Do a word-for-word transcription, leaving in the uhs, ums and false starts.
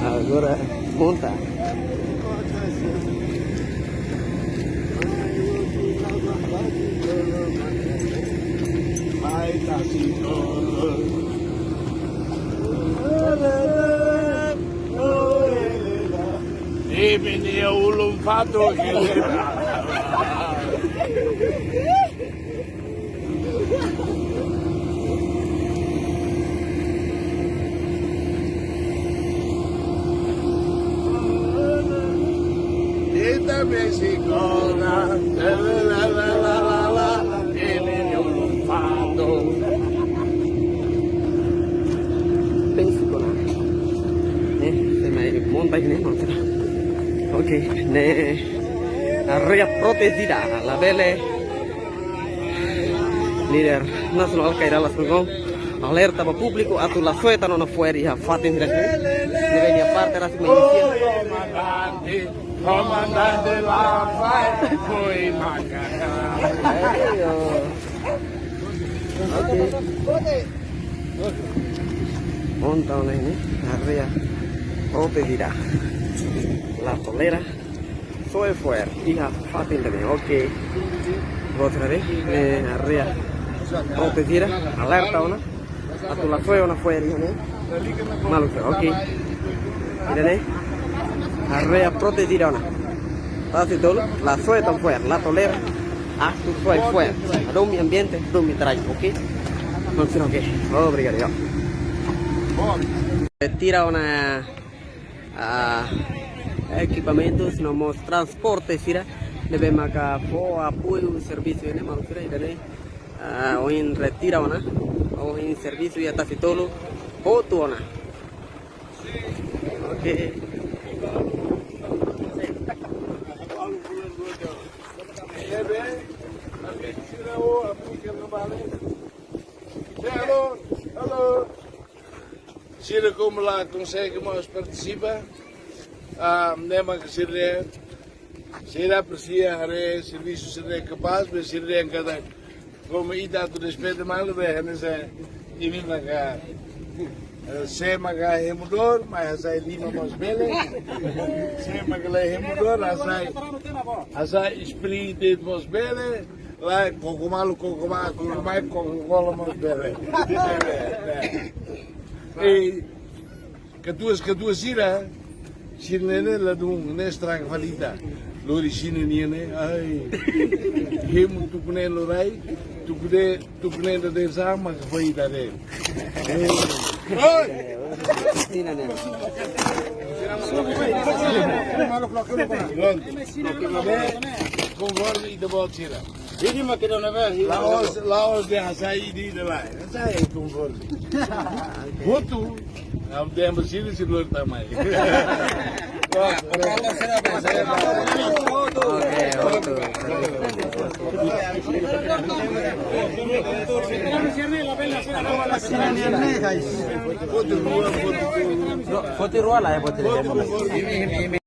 Agora monta. Imi-nia ulun fatuk. Ita besi kona, la, la, la, la, la, la, imi-nia ulun fatuk. Pensi kona. Eh, se mai monta ne'e, no. Oke, ne'e área protegida, labele. Líder nasionál Kay Rala Sungkong alerta ba públiku atu la soe tan ona fo'er iha fatin sira ne'e. Ne'ebé nia parte rasik mai inisia. Komandante, komandante la fai foi maka. Ayo. Oke. Monta ona ne'e, área protegida. La tolera soe fo'er iha fatin ida-ne'e. Oke. Buat tadi, eh, área protegida, alerta ona. Atu la soe ona fo'er iha ne'e. Maluk sira, oke. Ida-ne'e área protegida ona. Tasi-tolu, la soe tan fo'er, la tolera atu soe fo'er. Hadomi ambiente, hadomi tráfiku, oke? Maluk sira, oke. Obrigadu, ya. Retira ona ah, ekipamentus no mós transporte sira ne'ebé maka fó apoiu servisu ne'e, maluk sira, ida-ne'e, ah, ohin retira ona, ohin servisu iha Tasi-Tolu hotu ona. Oke. Hello, hello. Sira komu la konsege mós partisipa, ah, ne'e mak sira, sira apresia haree servisu sira kapás, be sira kada komu ita atu respeita malu be hanesan imi maka, eh, sé maka hemu dor, mai hasai lima mós bele, sé maka la hemu dor, hasai, hasai Sprite mós bele, la koko malu, koko ma, koko mai, Coca-Cola mós bele. Eh, katuas-katuas sira, sira ne'e ladún, ne'e estraga fali ita. Lori Xina nian ne'e, ai. Hemu tuku ne'e lorai, tuku de, tuku ne'e da desa, mak fai ita de. Eh. Oi! Xina ne'e. Prontu. Konforme ita-boot sira. Hili mak ida-ne'ebé, hili. La'ós, la'ós dehan hasai ida-idak lae. Hasai konforme. Hotu, am tempu sira, sira lori tan mai. Oke, hotu. Hotu rua, hotu rua. Hotu rua lae, hotu rua.